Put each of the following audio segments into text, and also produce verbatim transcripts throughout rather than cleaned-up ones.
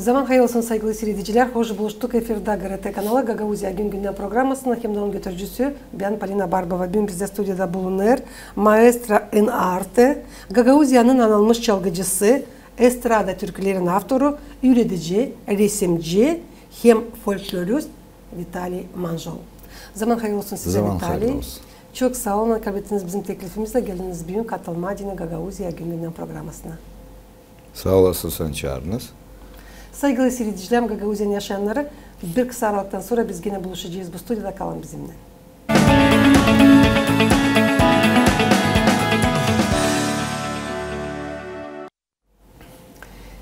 Zaman hayır olsun, saygılı siiredicilär. Hoş buluştuk efirdä GRT kanalı Gagauziya gün-gündän programasında hem dä onun götürücüsü bän, Polina Barbova. Büün bizdä studiyada bulunêr maestro in arte, Gagauziyanın anılmış çalgıcısı, estrada türkülerin avtoru, üüredici, resimci hem folklorist Vitaliy Manjul. Zaman hayır olsun sizä, Vitaliy. Çok saa olun, kablettiniz bizim teklifimizä, geldiniz büün katılmaa deyni Gagauziya gün-gündän programasına. Saa olasın, sän çaardıınız. Saygılı siiredicilär, Gagauziyanın yaşayannarı, bir kısa aralıktan sora biz genä buluşacez bu studiyada, kalın bizimnän.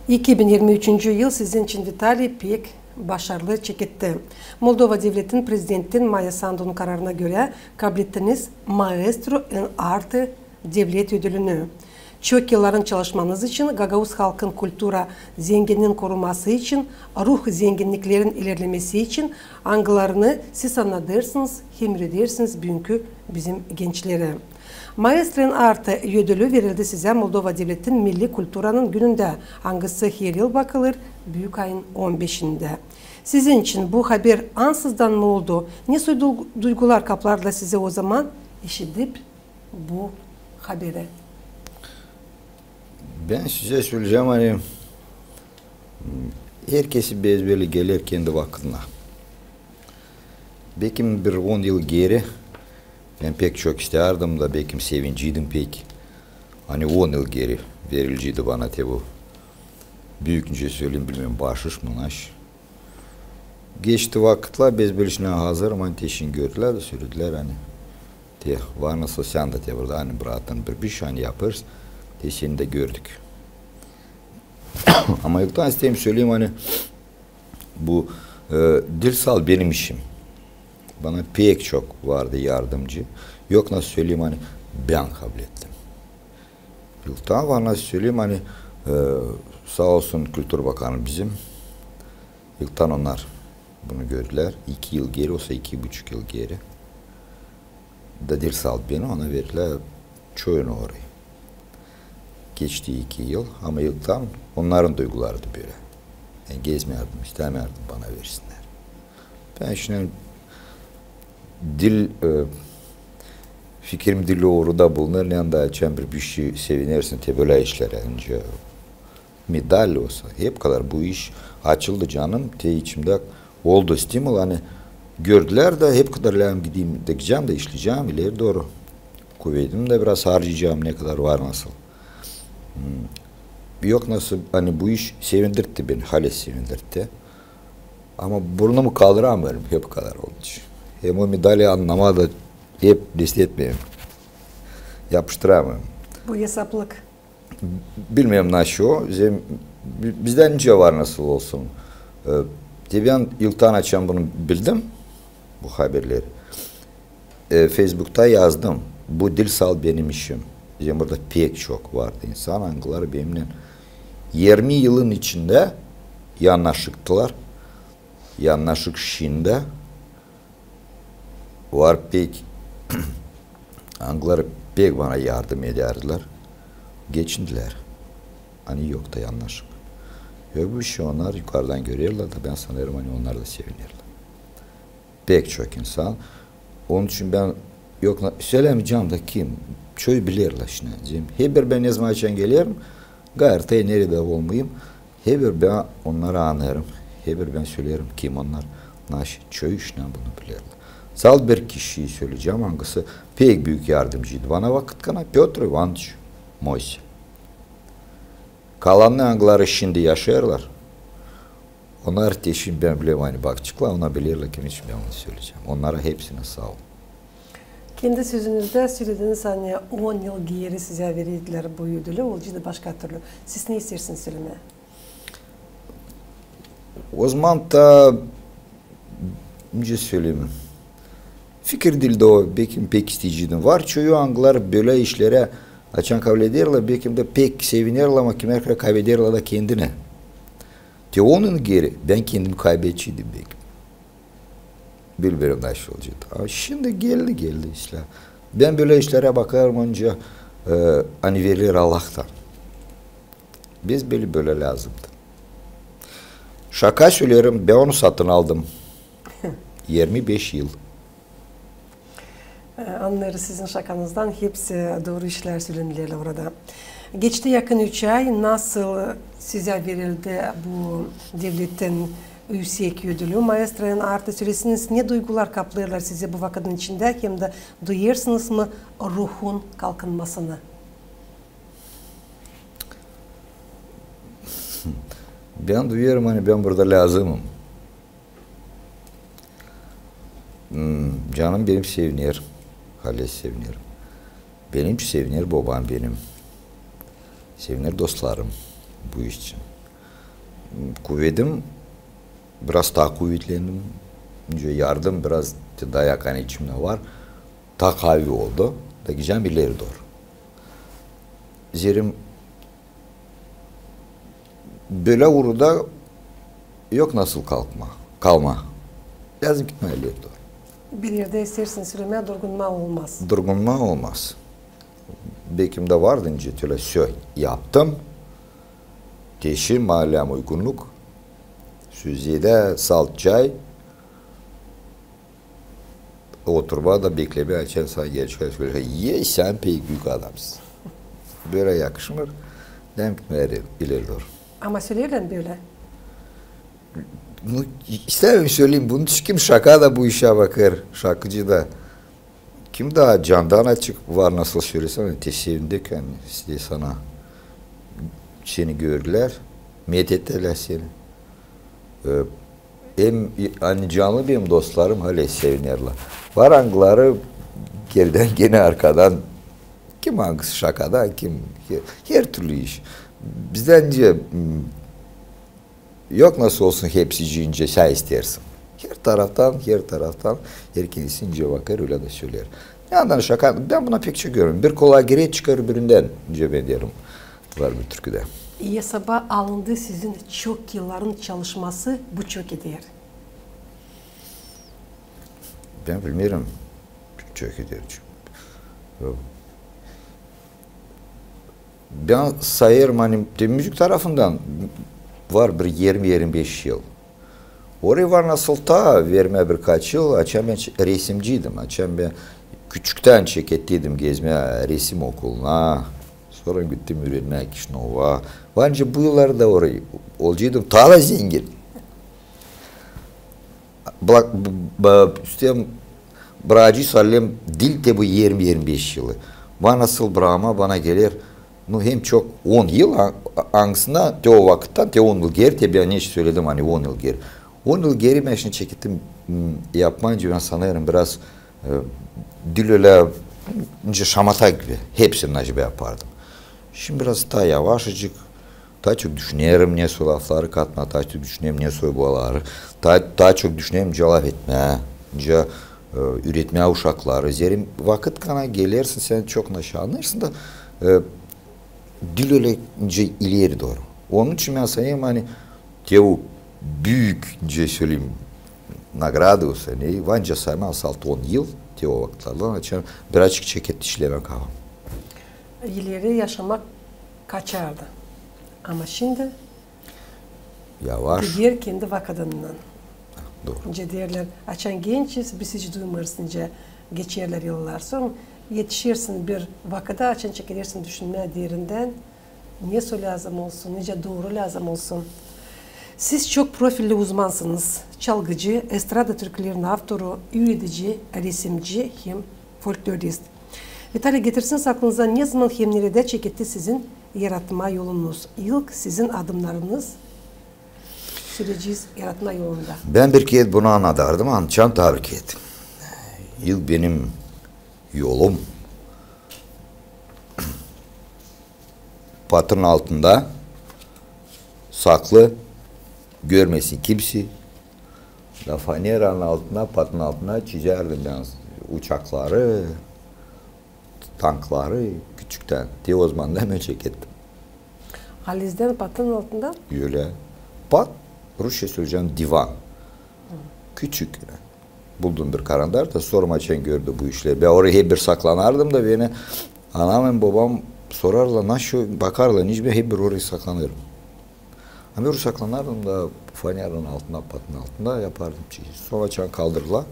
İki bin irmi üçüncü yıl sizin için, Vitaliy, pek başarılı çeketti. Moldova devletin prezidentinin Maya Sandunun kararına görä kablettiniz maestro in arte devlet ödülünü. Çok yılların çalışmanız için gagauz halkın kultura zengininin koruması için, ruh zenginniklerin ilerlemesi için, angılarını siz annadêrsınız hem üüredersiniz büünkü bizim gençleri. Maestro in arte ödülü verildi sizä Moldova devletin milli kulturanın günündä, angısı her yıl bakılêr büük ayın on beşindä. Sizin için bu haber ansızdan mı oldu? Ne soy duygu-, duygular kaplardılar sizi o zaman, işidip bu haberi? Bän sizä söleyecäm, ani herkesin ezberi geler kendi vakıdına. Bekim bir on yıl geeri bän pek çok istärdim da, bekim sevinciydim pek. Ani on yıl geeri verileceydi bana te bu, büük, nicä söleyim, bilmeerim, baaşış mı, naş. Geçti vakıtlar, bez bölä işinä hazırım, ani te şindi gördülär dä söledilär, ani te var nasıl sän dä te burada, ani bratın bir bişey, ani yapêrsın, te seni dä gördük. Ama ilktän isteerim söleyim, ani bu, e, diil salt benim işim. Bana pek çok vardı yardımcı. Yok nasıl söleyim, ani bän kablettim. İlktän var nasıl söleyim, ani, e, saa olsun kultura bakanı bizim. İlktän onnar bunu gördülär. İki yıl geeri, osa iki buçuk yıl geeri. Da diil salt beni, ona verdilär çoyunu orayı. Geçti iki yıl, ama ilktän onnarın duyguları da bölä. Bän gezmärdim, istämärdim bana versinnär. Bän şindi diil, e, fikirim diil o uurda bulunêr, ne anda açan bir bişey sevinersin te bölä işlerä. Nicä medal osa, hep kadar bu iş açıldı canım, te içimdä oldu stimul, ani gördülär dä, hep kadar lääzım gideyim, da gidecäm dä işleyecäm ileri dooru. Kuvedim dä biraz harcayacam, ne kadar var nasıl. Hmm. Yok nasıl, ani bu iş sevindirtti beni, hali sevindirtti. Ama burnumu kaldıramêêrım, hep kadar oldu. Hem o medali annamaa da hep destekleyerim. Yapıştıramêêrım. Bu esaplık. Bilmeerim, naşı o. Zem-, bi-, bizdä nicä var nasıl olsun. E, te bän ilktän açan bunu bildim, bu haberleri, e, Feysbukta yazdım. Bu diil salt benim işim. Zem burada pek çok vardı insan, angıları benimnän irmi yılın içindä yannaşıktılar. Yannaşık şindi. Var pek, angıları pek bana yardım edärdilär. Geçindilär. Ani yok da yannaşık. Yok bişey, onnar yukardan görerlär da, bän sanêrım, ani onnar da sevinerlär. Pek çok insan. Onun için bän yok na-, sölämeyecäm da kim. Çoyu bilerlär şindi. Hep bir bän ne zaman açan gelerim, gayri neredä olmayım, hep bir bän onnarı annêêrım. Hep bir bän söleerim, kim onnar, naşı, çoyu şindi bunu bilerlär. Salt bir kişiyi söleyecäm, angısı pek büük yardımcıydı bana vakıtkana, Pötr İvanıç Moyse. Kalannı, angıları şindi yaşêêrlar, onnar te şindi bän bilerim, ani bakaceklar, onnar bilerlär, kimin için bän bunu söleyecäm. Onnara hepsinä saa olun. Kendi sözünüzdä sölediniz, ani on yıl geeri sizä verdilär bu ödülü, olaceydı başka türlü. Siz ne isteersiniz sölemää? O zaman da, nicä söleyim, fikir diildi o, bekim pek isteyeceydim. Var çoyu, angılar bölä işlerä açan kaybederlär, bekim dä pek sevinerlär, ama kimär kaybederlär da kendini. Te on yıl geeri bän kendimi kaybedeceydim bekim. Bilmeerim, naşı olaceydı. A şindi geldi, geldi işlär. Bän bölä işlerä bakêrım, onca, e, ani veriler Allahtan. Biz bölä, bölä lääzımdı. Şaka söleerim, bän onu satın aldım. Yirmi beş yıl. E, annêêrız sizin şakanızdan, hepsi dooru işlär sölenilär orada. Geçti yakın üç ay, nasıl sizä verildi bu devletin üüsek ödülü, maestroyun artı? Sölesin, ne duygular kaplêêrlar sizi bu vakıdın içindä, hem dä duyêrsınız mı ruhun kalkınmasını? Bän duyêrım, ani bän burada lääzımım. Canım benim seviner. Hali seviner. Benim için seviner bobam benim. Seviner dostlarım bu iş için. Kuvedim, biraz taa kuvetlendim. Yardım biraz, te dayak, ani içimdä var, taa kavi oldu. Da gidecäm ileri dooru. Zeerim bölä uurda yok nasıl kalkma, kalma. Lääzım gitmää ileri dooru. Bir erdä, isteersiniz sölemää, durgunmaa olmaz. Durgunmaa olmaz. Bekim dä vardı nicä, tölä sö yaptım. Teşim, mahalläm uygunnuk. Süzedä salt çay. Oturmaa da beklemää, açan sana gelecek, sölecek: "Ee, sän pek büük adamsın." Bölä yakışmêêr. Deerim gitmää ileri dooru. Ama söleerlär mi bölä? Nu, istämeerim söleyim, bunun için kim şaka da bu işä bakêr, şakacı da. Kim taa candan açık var, nasıl sölesän, te sevinecek, ani sana, seni gördülär, methetelär seni. E, hem, ani canlı benim dostlarım, hali sevinerlär. Var angıları geridän genä arkadan, kim angısı şakadan, kim her, her türlü iş. Bizdä nicä, m, yok nasıl olsun, hepsi nicä sän isteersin. Her taraftan, her taraftan, herkezi nicä bakêr, ölä dä söleer. Yandan şaka, bän buna pek çok görürüm. Bir kulağa girer, çıkar öbüründän, nicä bän deerim. Var bir türküdä. Esaba alındı sizin çok yılların çalışması, bu çok eder. Bän bilmeerim, çok eder. Bän sayêrım, ani te müzik tarafından var bir irmi-irmi beş yıl. Orayı var nasıl taa vermää birkaç yıl, açan bän ç-, resimciydim, açan bän küçüktän çekettiydim gezmää resim okuluna. Sora gittim üürenmää Kişinövä. Var nicä bu yıllarda orayı olaceydım taa da zengin. Bla-, b-, b-, üstem brakacez halizdän diil te bu irmi-irmi beş yılı. Var nasıl brakmaa, bana geler, nu, hem çok on yıl, a-, a-, angısına te o vakıttan, te on yıl geeri, te bän ne söledim, ani on yıl geeri. On yıl geeri bän şindi çekettim, m, yapmaa, nicä bän sanêrım biraz, e, diil ölä, nicä şamata gibi, hepsini nicä bän yapardım. Şindi biraz taa yavaşacık, taa çok düşünerim, nesoy lafları katmaa, taa çok düşünerim, nesoy bolaları, taa, taa çok düşünerim, nicä lafetmää, nicä, e, üüretmää uşakları. Zeerim vakıt kana gelersin, sän çok nicä annêêrsın da, e, diil ölä nicä ileri dooru. Onun için bän sanêrım, ani te o büük, nicä söleyim, nagrada, o sene, var nicä saymaa, salt on yıl, te o vakıtlardan, açan birazcık çeketti işlemää kafam. İleri yaşamak kaçardı. Ama şindi yavaş gider kendi vakıdınnan. Dooru. Nicä deerlär, açan gençiz, biz hiç duymêêrız, nicä geçerlär yıllar. Sora etişersin bir vakıda, açan çekedersin düşünmää derindän, nesoy lääzım olsun, nicä dooru lääzım olsun. Siz çok profilli uzmansınız. Çalgıcı, estrada türkülerin avtoru, üüredici, resimci hem folklorist. Vitaliy, getirsiniz aklınıza, nezaman hem neredä çeketti sizin yaratma yolunuz? İlk sizin adımnarınız süreciz yaratma yolunda. Bän bir kerä bunu annadardım, annayacam taa bir kerä. İlk benim yolum patının altında saklı, görmesin kimsey. Da faneranın altına, patının altına çizärdim bän uçakları, tankları küçüktän. Te ozamandan bän çekettim. Halizdän patının altında? Ölä. Pat, rusça söleyecäm, divan. Küçük. Buldum bir karandaş da, sora açan gördü bu işleri. Bän orayı hep bir saklanardım da, beni anam hem bobam sorarlar, nasıl bakarlar, nicä bän hep bir orayı saklanêrım. Ama bir saklanardım da faneranın altında, patın altında yapardım çeyiz. Sora açan kaldırdılar,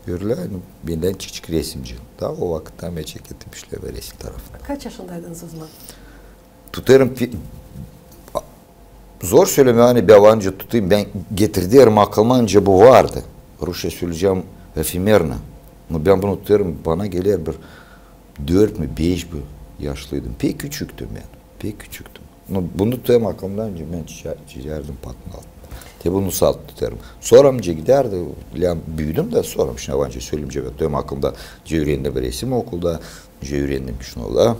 gördülär, ani bendän çıkacek resimci. Da o vakıttan beni çekti işlemää resim tarafına. Kaç yaşındaydınız o zaman? Tutêrım pi-, a-, zor sölemää, ani bän var nicä tutêrım, bän getirderim aklıma, nicä bu vardı. Rusça söleyecäm, эфемерно. No bän bunu tutêrım, bana geler bir dört mü, beş mü yaşlıydım. Pek küçüktüm bän, pek küçüktüm. No bunu tutêrım aklımda, nicä bän çize-, çizärdim patın altında. Te bunu salt tutêrım. Sora nicä gidärdi, lääm, büüdüm da, sora şindi var nicä söleyecäm, tutêrım aklımda, nicä üürendim resim okulda, nicä üürendim Kişinövda.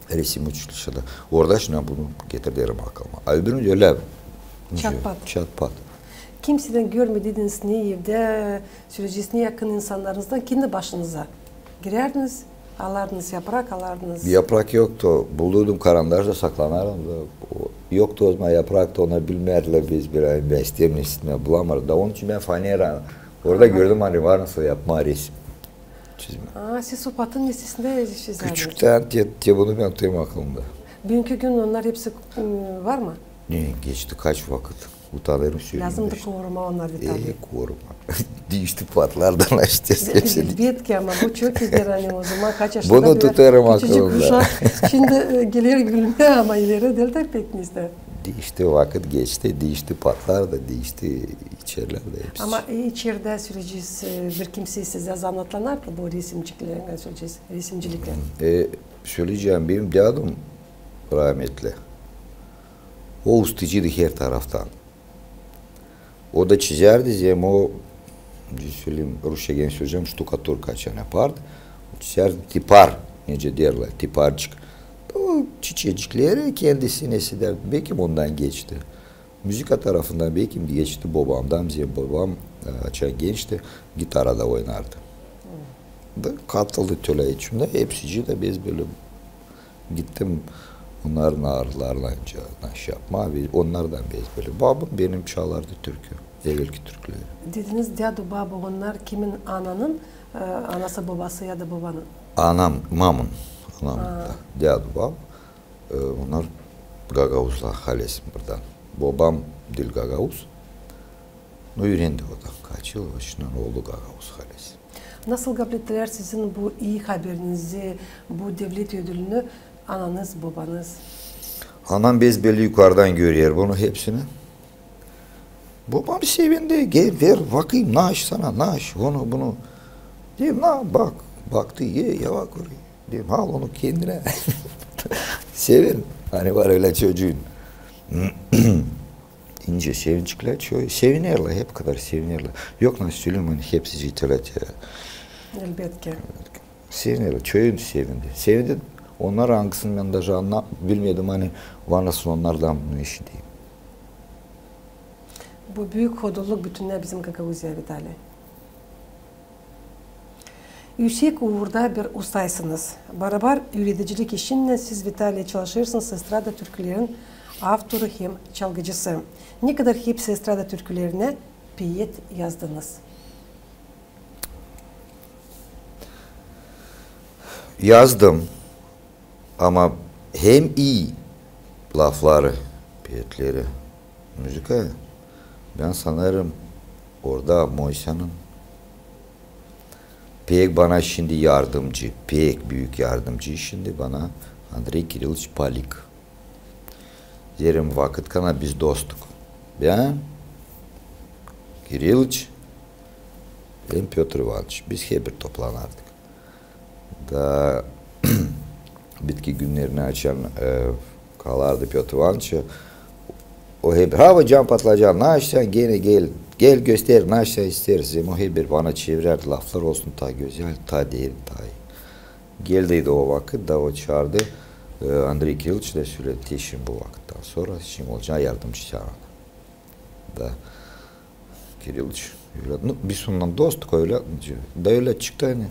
Resim uçilişindä. Orada şindi bunu getirderim aklıma. A öbürünü ölä. Çat-pat. Çat-pat. Kimseydän görmediniz ni evdä, söleyecez, ni yakın insannarınızdan, kendi başınıza girerdiniz, alardınız yaprak, alardınız. Yaprak yoktu. Bulurdum karandaş da saklanardım da. O, yoktu o zaman yaprak da, onu bilmärdilär, biz bir ay bestemni istmää bulamardıq. Da onun için bän fanera. Orada gördüm, ani var nasıl yapmaa resim. Çizmää. Aa, siz o patın nesnesindä çizerdiniz? Küçüktän te, te bunu bän tutêrım aklımda. Büünkü gün onnar hepsi, ıı, var mı? Ne, geçti kaç vakıt. Utanêrım sölemää. Lääzımdı korumaa onnarı, Vitaliy. E, korumaa. Diişti patlar da, ne isteersin. Elbetki, ama bu çok ileri, ani o zaman kaç yaşında. Bunu tutêrım aklımda. Şindi, e, geler gülmää, ama ileri diil dä pek ne isteer. Diişti, vakıt geçti, diişti patlar da, diişti içerlär dä hepsi. Ama, e, içerdä söleyecez, e, bir kimsey sizä zanaatlanardı bu resimciliklän, söleyecez, resimciliklän. E, söleyecäm, benim dädum rahmetli. O ustacıydı her taraftan. O da çizärdi, zerä o, söleyim, rusça genä söleyecäm, ştukaturka açan yapardı. O çizärdi tipar, nicä deerlär, tiparçık. O çiçecikleri kendisi nesä derdi. Bekim ondan geçti. Muzıka tarafından bekim geçti bobamdan, zerä bobam, e, açan gençti, gitarada oynardı. Da katıldı tölä içindä, hepsicii dä biz bölä gittim onnarın aralarına, nicä, naşi yapmaa, ve onnardan biz bölä. Babam benim çalardı türkü, evelki türküleri. Dediniz, dädu, babu, onnar kimin, ananın, e, anası, bobası ya da bobanın? Anam, mamın, anam da, dädu, babu. E, onnar gagauzlar, halizdän buradan. Bobam diil gagauz. No, üürendi o da kaç yıl, o şindi oldu gagauz halizdän. Nasıl kablettilär sizin bu ii haberinizi, bu devlet ödülünü ananız, bobanız? Anam biz bölä yukarıdan görer bunu hepsini. Bobam sevindi, gel, ver, bakayım, naş sana, naş, onu, bunu. Deerim, na, bak, baktı, e, ya bak orayı. Deerim, al onu kendinä. Sevin, ani var ölä çocuun. İnce sevinçlär çoyu. Sevinerlär, hep kadar sevinerlär. Yok, nasıl söleyim, ani hepsi citelät ya. Elbetki. Sevinerlär, çoyu sevindi. Sevindi. Onnar angısını bän daje anna-, bilmedim, ani var nasıl onnardan bunu işideyim. Bu büük hodulluk bütünnä bizim Gagauziya, Vitaliy. Üüsek uurda bir ustaysınız. Barabar üüredicilik işinnän siz, Vitaliy, çalışêrsınız estrada türkülerin avtoru hem çalgıcısı. Nekadar hepsi estrada türkülerinä peet yazdınız? Yazdım. Ama hem ii lafları, peetleri, muzıka, bän sanêrım, orada Moysanın pek bana şindi yardımcı, pek büük yardımcı şindi bana Andrey Kirillıç Polik. Deerim, vakıt kana biz dosttuk. Bän, Kirillıç hem Pötr İvanıç. Biz hep bir toplanardık. Da bitki günnerinä açan, e, kalardı Pötr İvanıç, o hep, ha, hocam Patlıcan, naş sän genä gel, gel göster, naş sän isteersin. O hep bir bana çevirärdi, laflar olsun, taa gözäl, taa derin, taa ii. Geldiydi o vakıt da o çaardı, e, Andrey Kirillıç da söledi, te şindi bu vakıttan sora şindi olacan yardımcı çaardı. Da Kirillıç ölä, nu, biz onunnan dosttuk, ölä, da ölä çıktı, ani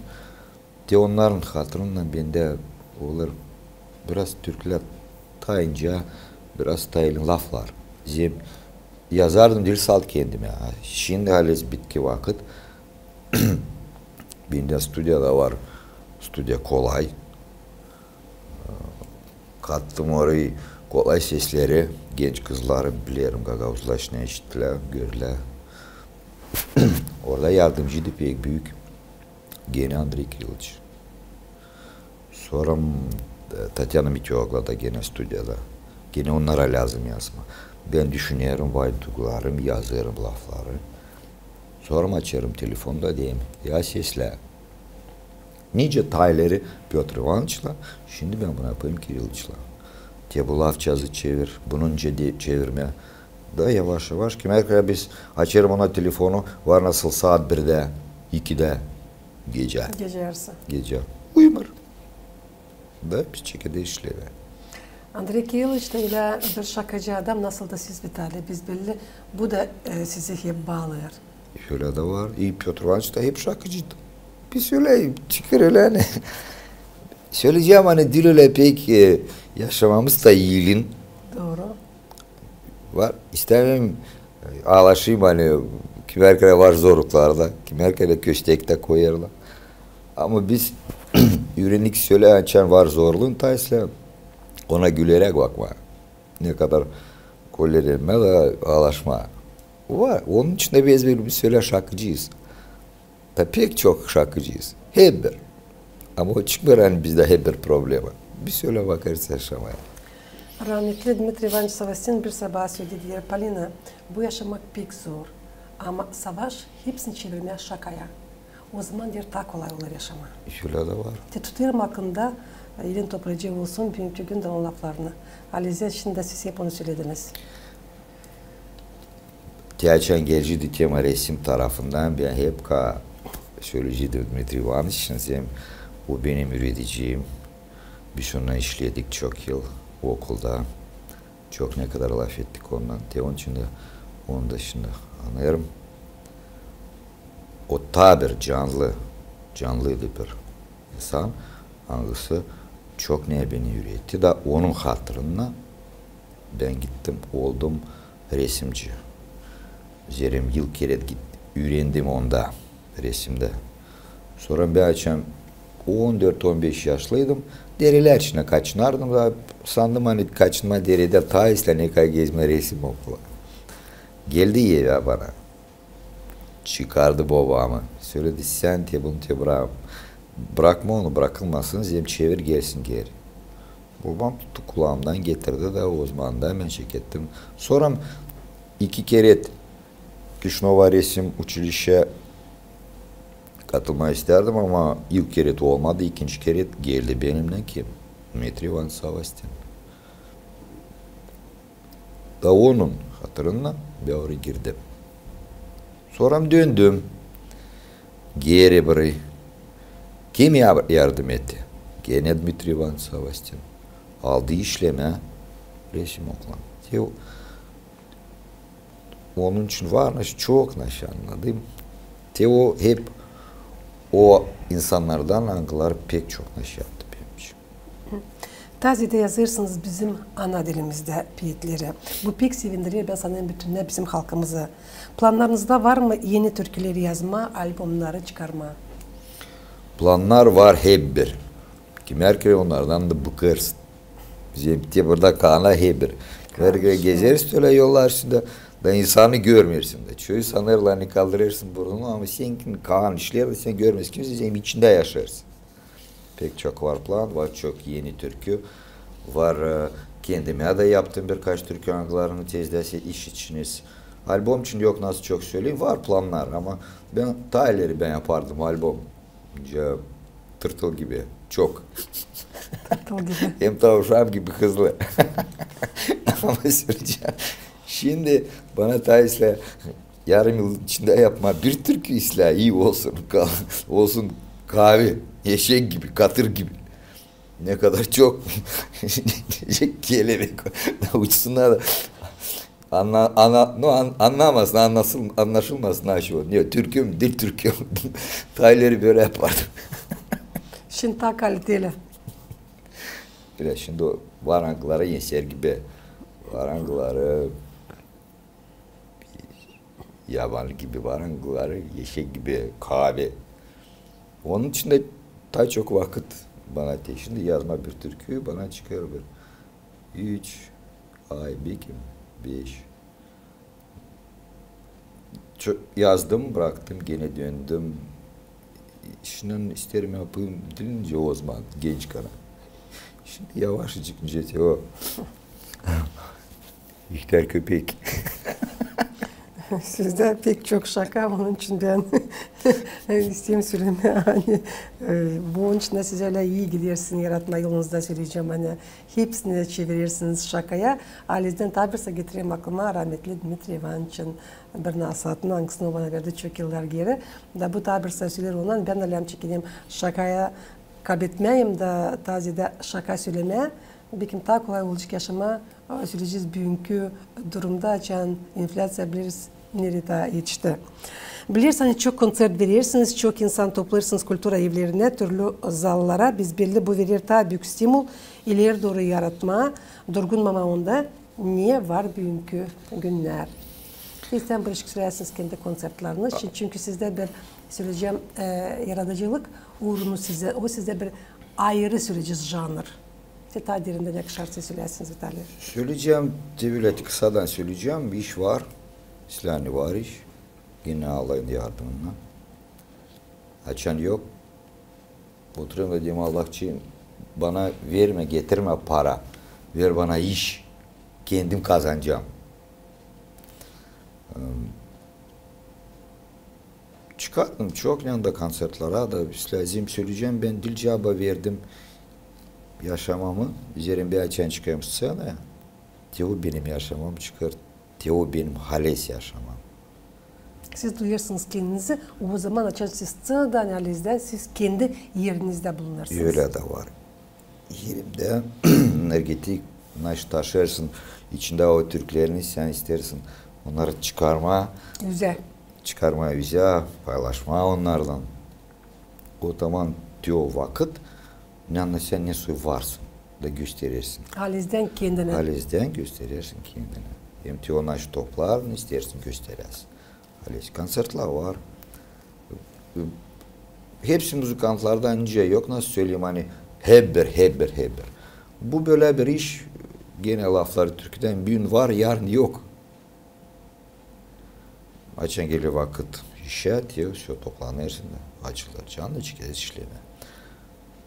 te onnarın hatırından bendä olur biraz türkülär taa incä, biraz taa elin laflar. Zerä yazardım diil salt kendimä. Şindi haliz bitki vakıt. Bendä studiyada var, studiya Kolay. Kattım orayı, Olay sesleri, genç kızları bilerim, gagauzlar şindi işittilär, gördülär. Orada yardımcıydı pek büük, genä Andrey Kirilliç. Sora, e, Tatyana Mityoogla da genä studiyada. Genä onnara lääzım yazmaa. Bän düşünerim, var duygularım, yazêrım lafları. Sora açêrım telefonu da deerim: ya seslä. Nicä taa ileri Pötr İvanıçla, şindi bän bunu yapêrım Kirilliçlä. Te bu lafçazı çevir, bunu nicä çevirmää. Da yavaş-yavaş, kimär kerä biz açêrım ona telefonu, var nasıl saat birdä, ikidä gecä. Gecä yarısı. Gecä. Uyumêr. Da biz çekederiz işlevä. Andrey Kirilliç da ölä bir şakacı adam, nasıl da siz, Vitaliy. Biz belli, bu da, e, sizi hep baalêêr. Ölä dä var. İ Pötr İvanıç da hep şakacıydı. Biz ölä çıkêr ölä, ani söleyecäm, ani diil ölä pek, e, yaşamamız da iilin. Dooru. Var. İstämeerim, e, aalaşayım, ani kimär kerä var zorluklar da, kimär kerä köstek dä koyêrlar. Ama biz üürendik sölä, açan var zorluun, taa islää ona güleräk bakmaa. Ne kadar kollelenmää da aalaşmaa. Var. Onun için dä biz, biz ölä şakacıyız. Da pek çok şakacıyız. Hep bir. Ama o çıkmêêr, ani bizdä hep bir problema. Biz ölä bakêrız yaşamaa. Rahmetli Dmitriy İvanıç Savastin bir sabaa söledi, deer: Polina, bu yaşamak pek zor. Ama savaş hepsini çevirmää şakaya. O zaman, deer, taa kolay olêr yaşamaa. Ölä dä var. Te tutêrım aklımda, e, iilin toplayacı olsun, büünkü gündä onun laflarını. Alize, şindi siz hep onu sölediniz. Te açan geleceydi tema resim tarafından, bän hep ka söleyeceydim Dmitriy İvanıç için, zerä o benim üüredicim. Biz onunnan işledik çok yıl okulda. Çok ne kadar lafettik onunnan. Te onun için dä onu da şindi annêêrım. O taa bir canlı, canlıydı bir insan, angısı çok ne beni üüretti. Da onun hatırına bän gittim, oldum resimci. Zerä ilk kerä git-, üürendim onda, resimdä. Sora bän açan on dört, on beş yaşlıydım, derelär içinä kaçınardım da, sandım, ani kaçınmaa deredä taa islää, ne kadar gezmää resim okuluna. Geldi evä bana. Çıkardı bobamı. Söledi: sän te bunu te bra-, brakma onu, brakılmasın, zerä çevir, gelsin geeri. Bobam tuttu kulaamdan, getirdi da o zaman da bän çekettim. Sora iki kerä Kişinöva resim uçilişä katılmaa istärdim, ama ilk kerä olmadı, ikinci kerä geldi benimnän kim? Dmitriy İvanıç Savastin. Da onun hatırına bän orayı girdim. Sora döndüm. Geeri burayı. Kim ya-, yardım etti? Genä Dmitriy İvanıç Savastin. Aldı işlemää resim okuluna. Te o, onun için var naşey, çok naşey annadım. Te o hep o insannardan, angıları pek çok naşey yaptı benim için. Tazedä yazêrsınız bizim ana dilimizdä peetleri. Bu pek sevindirer, bän sanêrım, bütünnä bizim halkımızı. Plannarınızda var mı eni türküleri yazmaa, albomnarı çıkarmaa? Plannar var hep bir. Kimär kerä onnardan da bıkêrsın. Bizim te burada kaana hep bir. Kimär kerä gezeriz ölä yollar üstündä, da insanı görmeersin dä. Çoyu sanêrlar, ani kaldırêrsın burnunu, ama seninkinin kaan işlär dä, sän görmeersin kimseyi, sän içindä yaşêêrsın. Pek çok var plan, var çok eni türkü, var, e, kendimä dä yaptım birkaç türkü, angılarını tezdä se-, işitişiniz. Albom için yok, nasıl çok söleyim, var plannar, ama bän taa ileri bän yapardım albom. Nicä tırtıl gibi, çok. Tırtıl gibi. Hem taa uşaam gibi hızlı. Ama söleyecäm. Şindi bana taa islää yarım yıl içindä yapmaa bir türkü, islää ii olsun, ka-, olsun kaavi, eşek gibi, katır gibi. Ne kadar çok kelebek uçsunnar da anna-, anna-, no, an-, annamasın, annasıl-, annaşılmasın, ha, şu. Ne, türkü mü, diil türkü mü. Taa ileri bölä yapardım. Şindi taa kaliteli. Bilä, şindi o var angıları eser gibi, var angıları yabanı gibi, var angıları eşek gibi, kaavi. Onun için dä taa çok vakıt bana te-, şindi yazmaa bir türkü, bana çıkêr bir üç, ay, bekim beş. Ço-, yazdım, braktım, genä döndüm. Şindi isteerim yapayım diilinca o zaman genç kana. Şindi yavaşçık nicä o. İhtär köpek. Sizdä pek çok şaka, onun için bän isteerim sölemää, ani, e, bu onun için dä siz ölä ii gidersiniz yaratma yolunuzda, söleyecäm, ani hepsini çevirersiniz şakaya. Halizdän taa bir sa getireyim aklıma rahmetli Dmitriy İvanoviçin bir nasaatını, angısını o bana verdi çok yıllar geeri. Da bu taa bir sa söleer ondan, bän ölä çekinerim şakaya kaybetmeyim da taa zeedä şaka sölemää. Bekim taa kolay olacek yaşamaa, a, söleyecez büünkü durumda, açan inflyaţiya bileriz neredä etişti. Bileriz, ani çok konţert verersiniz, çok insan toplêêrsınız kultura evlerinä, türlü zallara. Biz belli, bu verer taa büük stimul ileri dooru yaratmaa, durgunmamaa onda, ne var büünkü günnär. İsteerim bir şey söläsiniz kendi konţertleriniz için, çünkü sizdä bir, söleyecäm, e, yaradıcılık uurunu sizdä, o sizdä bir ayırı, söleyecez, janr. Te taa derindän ne kadar şey söläsiniz, Vitaliy? Söleyecäm, te bölä kısadan söleyecäm, iş var. İslän var iş. Genä Allahın yardımınnan. Açan yok, oturêrım da deerim: Allahçıım, bana vermä, getirmä para. Ver bana iş. Kendim kazanacam. Em, Çıkardım çok yanında konţertlere da, islää, söleyecäm, bän diil cuvabı verdim yaşamamı, zerä bän açan çıkêrım sţenaya, te o benim yaşamamı çıkêr, te o benim halizdän yaşamam. Siz duyêrsınız kendinizi o zaman, açan siz sţenada, ani halizdän siz kendi erinizdä bulunêrsınız. Ölä dä var. Erimdä energetik, naşı taşıyêrsın içindä o türklerini, sän isteersin onnarı çıkarmaa. Üzä. Çıkarmaa üzä, paylaşmaa onnarlan. O zaman te o vakıt, ani sän nesoy varsın da gösterersin. Halizdän kendini. Halizdän gösterersin kendini. Hem te o naşı topların, isteersin gösterersin. Haliz, konţertlär var. Hepsi muzıkantlardan nicä yok, nasıl söleyim, ani hep bir, hep bir, hep bir. Bu bölä bir iş, genä lafları türküdän: büün var, yarın yok. Açan geler vakıt işä, te всё, toplanêrsın da açılêr canı, çıkêrsın işlemää.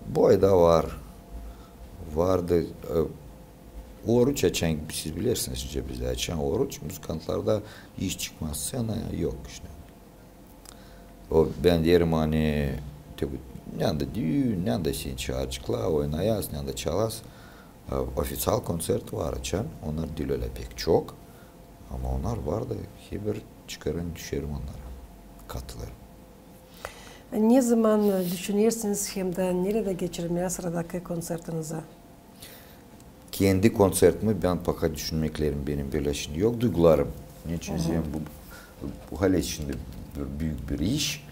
Bu ayda var. Vardı, e, oruç açan, siz bilersiniz, nicä bizdä açan oruç, muzıkantlarda iş çıkmaz, sţenaya yok işte. O, bän deerim, ani, te bu, ne anda düün, ne anda sän çaarcıkla, oynayas, ne anda çalas. E, ofiţial konţert var açan, onnar diil ölä pek çok, ama onnar var da, hep bir çıkêrım, düşerim onnara, katılêrım. Ne zaman, e, düşünersiniz hem dä neredä geçirmää sıradakı konţertinizi? Kendi konţertimi bän paka düşünmeklerim benim bölä şindi yok, duygularım. Neçin zerä bu, bu haliz şindi bir büük bir iş.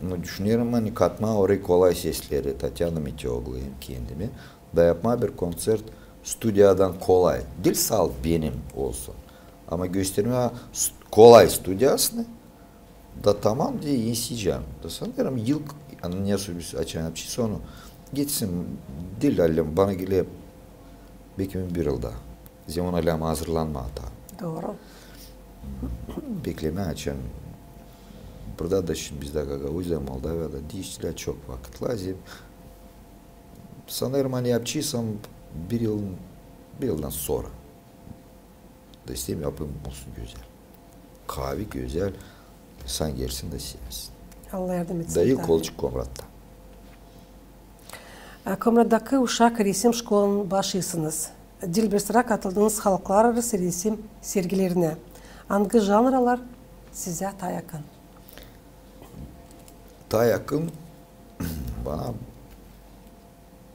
Ama düşünerim, ani katmaa orayı kolay sesleri, Tatyana Meteoglu hem kendimi, da yapmaa bir konţert studiyadan kolay. Diil salt benim olsun, ama göstermää st-, kolay studiyasını. Da tamam deyni, insiyecäm. Da sanêrım, yıl, ani nesoy biz açan yapacez onu, geçsin, diil alem, bana geler bekim bir yıl da. Zeman alem hazırlanmaa taa. Dooru. Beklemää açan. Burada da şindi bizdä Gagauziyada, Moldoviyada diiştilär çok vakıt lazım. Sanêrım, ani yapacêrsam bir yıl, bir yıldan sora. Da isteerim yapayım olsun gözäl. Kaavi gözäl, insan gelsin da sevinsin. Allah yardım etsin. Da ilk olacek Komratta. E, Komrattakı uşak resim şkolanın başısınız. Diil bir sıra katıldınız halklararası resim sergilerinä. Angı janralar sizä taa yakın? Taa yakın bana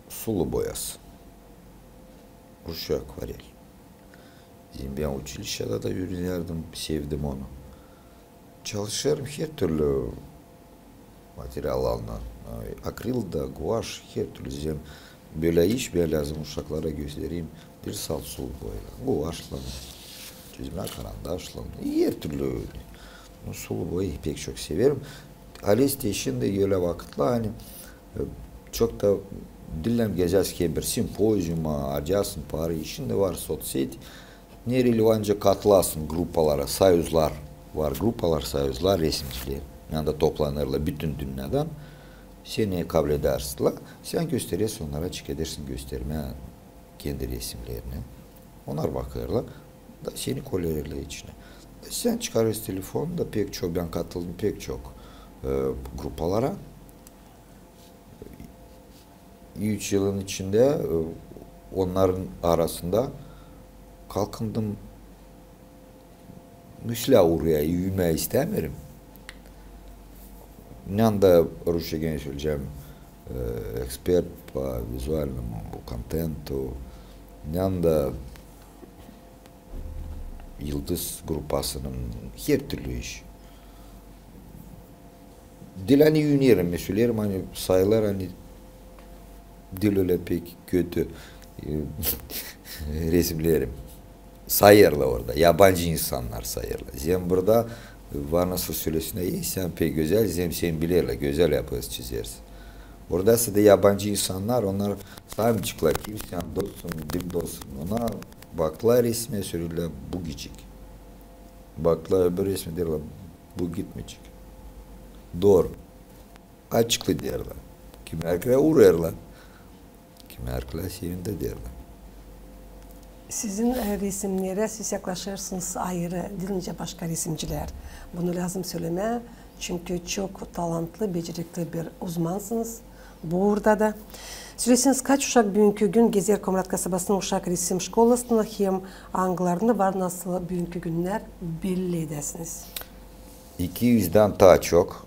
sulu boyası. Ruşçu akvarel. Zerä bän uçilişçada da üürenerdim, sevdim onu. Çalışêrım her türlü materiallarlan, akril da, guaş, her türlü zerä bölä iş, bän lääzım uşaklara göstereyim, diil salt sulu boyaylan, guaşlan, çizmä karandaşlan, her türlü. Nu, sulu boya pek çok severim. Haliz te şindi ölä vakıtlar, ani, e, çok da diil gezäsin ki bir simpoziuma, harcaasın parayı, şindi var soţseti, Ne relevancı katılasın grupalara, soyuzlar var, grupalar, soyuzlar resimciler. Yanında toplanırlar bütün dünnedän. Seni kabul ederlär, sän gösteräsin onnara, çıkêrsın göstermää kendi resimlerini. Onnar bakêrlar da seni koyêrlar içinä. Da sän çıkarêrsın telefon da pek çok, bän katıldım pek çok e, grupalara. Üç yılın içindä e, onnarın arasında kalkındım. Islää uuraya üymää istämeerim. Yanında rusça genä söleyecäm, e, ekspert по визуальному контенту. Yanında Yıldız grupasının her türlü iş. Diil ani üünerim, söleerim, ani sayêrlar, ani diil ölä pek kötü e, resimnerim. Sayêrlar orada, yabancı insannar sayêrlar. Zem burada var nasıl sölesin, e, sän pek gözäl, zem seni bilerlär, gözäl yapêrsın, çizersin. Orada sade yabancı insannar, onnar saymêêrlar, kim sän, dostsun, diil dostsun. Ona bakêrlar resme, söleerlär, bu gidecek. Bakêrlar öbür resme, deerlär, bu gitmeyecek. Dooru. Açıklı deerlär. Kimär ki uurêrlar. Kimär ki sevindirerlär. Sizin e, resimnerä siz yaklaşêrsınız ayırı, diil nicä başka resimcilär. Bunu lääzım sölemää, çünkü çok talantlı, becerikli bir uzmansınız bu uurda da. Söleseniz, kaç uşak büünkü gün gezer Komrat kasabasının uşak resim şkolasında hem angılarında var nasıl büünkü günnär belli edäsiniz? İki üzdän taa çok.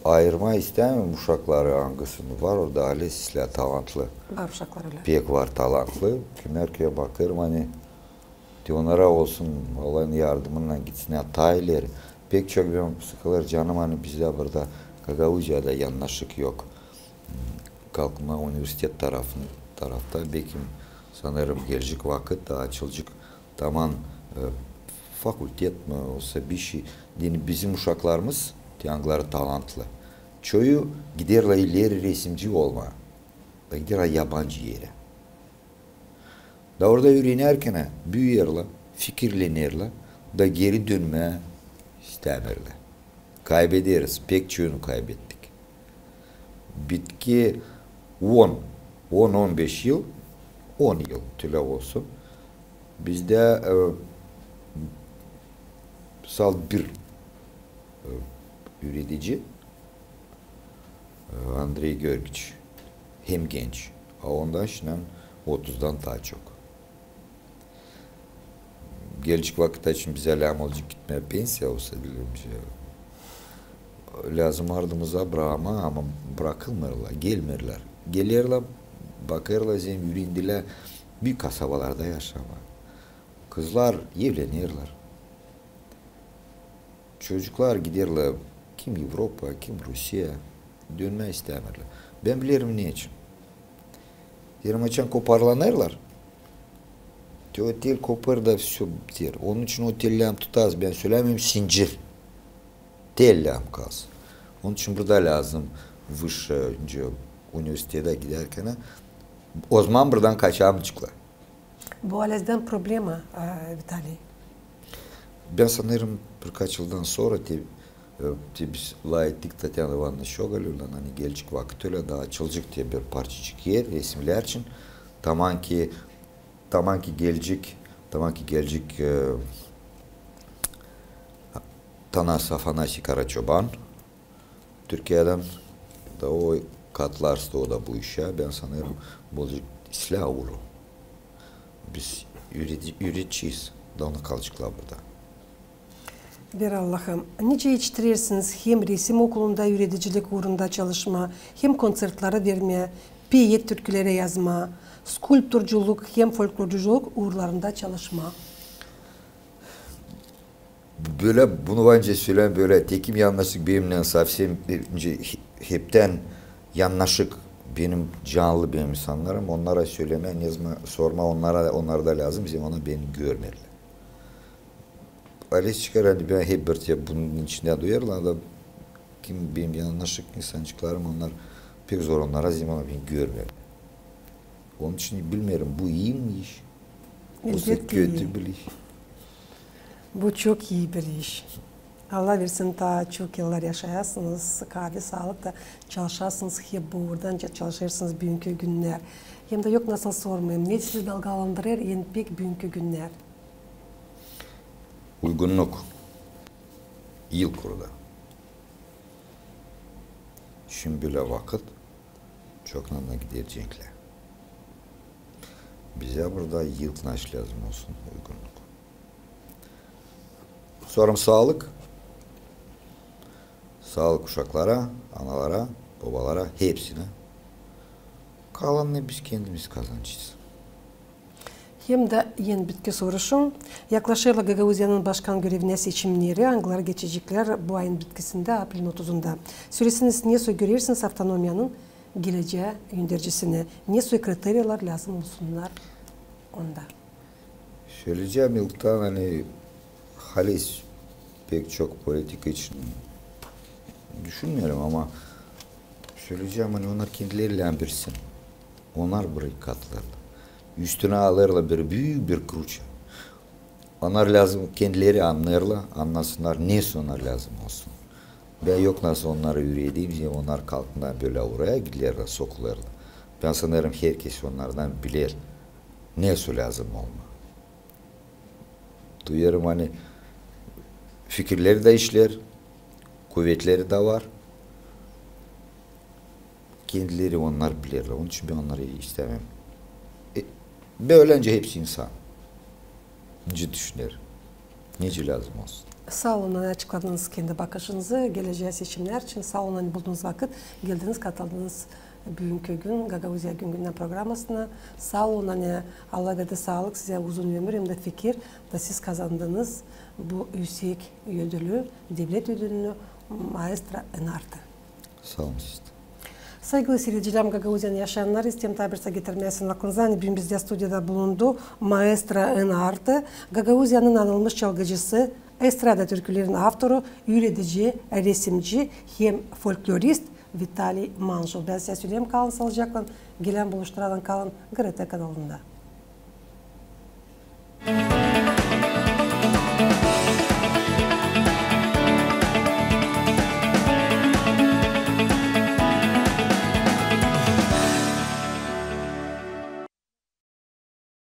Ayırmaa istämeerim uşakları, angısını var orada, halizdän talantlı. Var uşaklar ölä. Pek var talantlı. Kimär ki bakêrım, ani te onnara olsun Allahın yardımınnan gitsin taa ileri. Pek çok bän sıkılêr canım, ani bizdä burada Gagauziyada yanaşık yok. Kalkınma universitet tarafın, tarafta, bekim, sanêrım, gelecek vakıt da açılacek taman e, fakultet mi olsa bişey. Yani bizim uşaklarımız, te angıları talantlı, çoyu giderlär ileri resimci olmaa. Da giderlär yabancı erä. Da orada üürenärkänä büüyerlär, fikirlenerlär, da geri dönmää istämeerlär. Kaybederiz, pek çoyunu kaybettik. Bitki on, on, on beş yıl, on yıl tölä olsun. Bizdä e, salt bir e, üüredici, e, Andrey Georgiç, hem genç, a onda şindän otuzdan taa çok. Gelecek vakıt için bizä lääzım olacek gitmää pensiya, olsa dilerim şey. Lääzım ardımıza brakmaa, ama brakılmêêrlar, gelmeerlär. Gelerlär, bakêrlar, zem üürendilär büük kasabalarda yaşamaa. Kızlar evlenerlär. Çocuklar giderlär kim Evropa, kim Rusiya, dönmää istämeerlär. Bän bilerim neçin. Deerim, açan koparlanêrlar, te otel kopêr da всё biter. Onun için otelläm tutar, bän sölämeerim, sincir. Otelläm kalsın. Onun için burada lääzım высшее, universitetä gidärkän, ozaman buradan kaçamayaceklar. Bu halizdän problema, e, Vitaliy? Bän sanêrım, birkaç yıldan sora te, e, te biz lafettik Tatyana İvanovna Şogalevnaylan, ani gelecek vakıt ölä da açılacek te bir parçacık er resimcilär için. Taman ki, taman ki gelecek, taman ki gelecek e, Tanas Afanasiy Karaçoban Türkiyedän, da o katılar da o da bu işä. Bän sanêrım, bu olacek islää uuru. Biz üüredi-, üüredecez, da onu kalaceklar burada. Ver Allahım, nicä etiştirersiniz hem resim okulunda üüredicilik uurunda çalışmaa, hem kontsertleri vermää, peet türküleri yazmaa, skulptorculuk hem folklorculuk uurlarında çalışmaa? Bölä, bunu var nicä söleyim, bölä, te kim yanaşık benimnän sovsem, e, nicä he-, heptän yanaşık benim canlı benim insannarım, onnara sölemää, nezaman sormaa, onnara, onnar da lääzım, zem onnar beni görmeerlär. Alez çıkar, ani bän hep bir te bunun içindä duyêrım, da kim benim yanaşık insançıklarım, onnar pek zor onnara, zem onnar beni görmeerlär. Onun için bilmeerim, bu ii mi iş, osa Elbetki kötü ii. bir iş. Bu çok ii bir iş. Allah versin, taa çok yıllar yaşayasınız, kaavi saalık da çalışasınız, hep bu uurdan ça-, çalışêrsınız büünkü günnär. Hem dä yok nasıl sormayım, ne sizi dalgalandırêr en pek büünkü günnär? Uygunnuk. Yıl kuruda. Şindi bölä vakıt, çoktan da giderecekler. Bizä burada yıl, naşey lääzım olsun uygunnuk. Sora saalık. Saalık uşaklara, analara, bobalara, hepsinä. Kalanını biz kendimiz kazanacez. Hem dä en bitki soruşum. Yaklaşêrlar Gagauziyanın başkan görevinä seçimneri, angıları geçeceklär bu ayın bitkisindä, aprelin otuzunda. Söleseniz, ne soy görersiniz avtonomiyanın gelecää öndercisini, ne soy kriteriyalar lääzım olsunnar onda? Söleyecäm ilktän, ani halis pek çok politika için düşünmeerim, ama söleyecäm, ani onnar kendileri lääzım bilsin. Onnar burayı katılêrlar. Üstünä alêrlar bir büük bir kruça. Onnar lääzım, kendileri annêêrlar, annasınnar, ne soy onnar lääzım olsun. Bän yok nasıl onnarı üüredeyim, hem onnar kalkıp bölä oraya giderlär, sokulêrlar. Bän sanêrım, herkez onnardan biler, ne soy lääzım olma. Duyêrım, ani fikirleri dä işleer, kuvetleri dä var. Kendileri onnar bilerlär. Onun için bän onnarı istämeerim. E, bölä nicä hepsi insan. Nicä düşüner. Nicä lääzım olsun. Saa olun, ani açıkladınız kendi bakışınızı gelecää seçimnär için. Saa olun, ani buldunuz vakıt, geldiniz, katıldınız büünkü gün Gagauziya güngünnän programasına. Saa olun, ani Allah verdi saalık sizä, uzun ömür hem dä fikir, da siz kazandınız bu üüsek ödülü, devlet ödülünü, Maestro en artı. Saa olun siz dä. Saygılı siiredicilär, Gagauziyanın yaşayannarı, isteerim taa bir sä getirmää sizin aklınıza, ani büün bizdä studiyada bulundu maestro en artı, Gagauziyanın anılmış çalgıcısı, estrada türkülerin avtoru, üüredici, resimci hem folklorist Vitaliy Manjul. Bän sizä söleerim, kalın saalıcaklan, gelän buluşturadan, kalın GRT kanalında.